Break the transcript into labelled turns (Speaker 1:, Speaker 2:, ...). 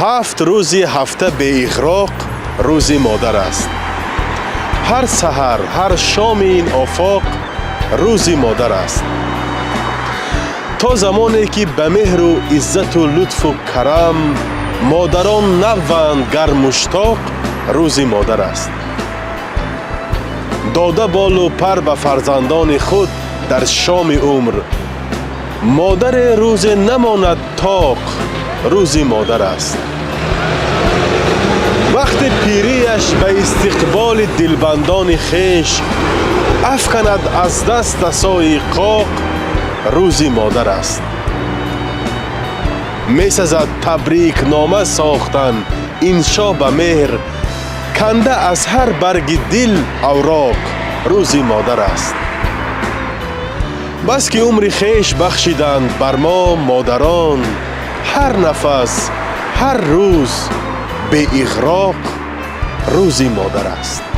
Speaker 1: 7 рӯзи ҳафта беиғроқ рӯзи модар аст. Ҳар саҳар, ҳар шоми ин офоқ рӯзи модар аст. То замоне ки ба меҳру иззату лутфу карам модарон наванд гар муштоқ, рӯзи модар аст. Дода болу пар ба фарзандони худ дар шоми умр, модаре рӯзе намонад тоқ, рӯзи модар аст. Вақте пирияш ба истиқболи дилбандони хеш афканад аз даст асои қоқ, рӯзи модар аст. Месазад табрикнома сохтан, иншо ба меҳр, канда аз ҳар барги дил авроқ, рӯзи модар аст. Бас ки умри хеш бахшиданд бар мо модарон, ҳар нафас, ҳар рӯз беиғроқ рӯзи модар аст.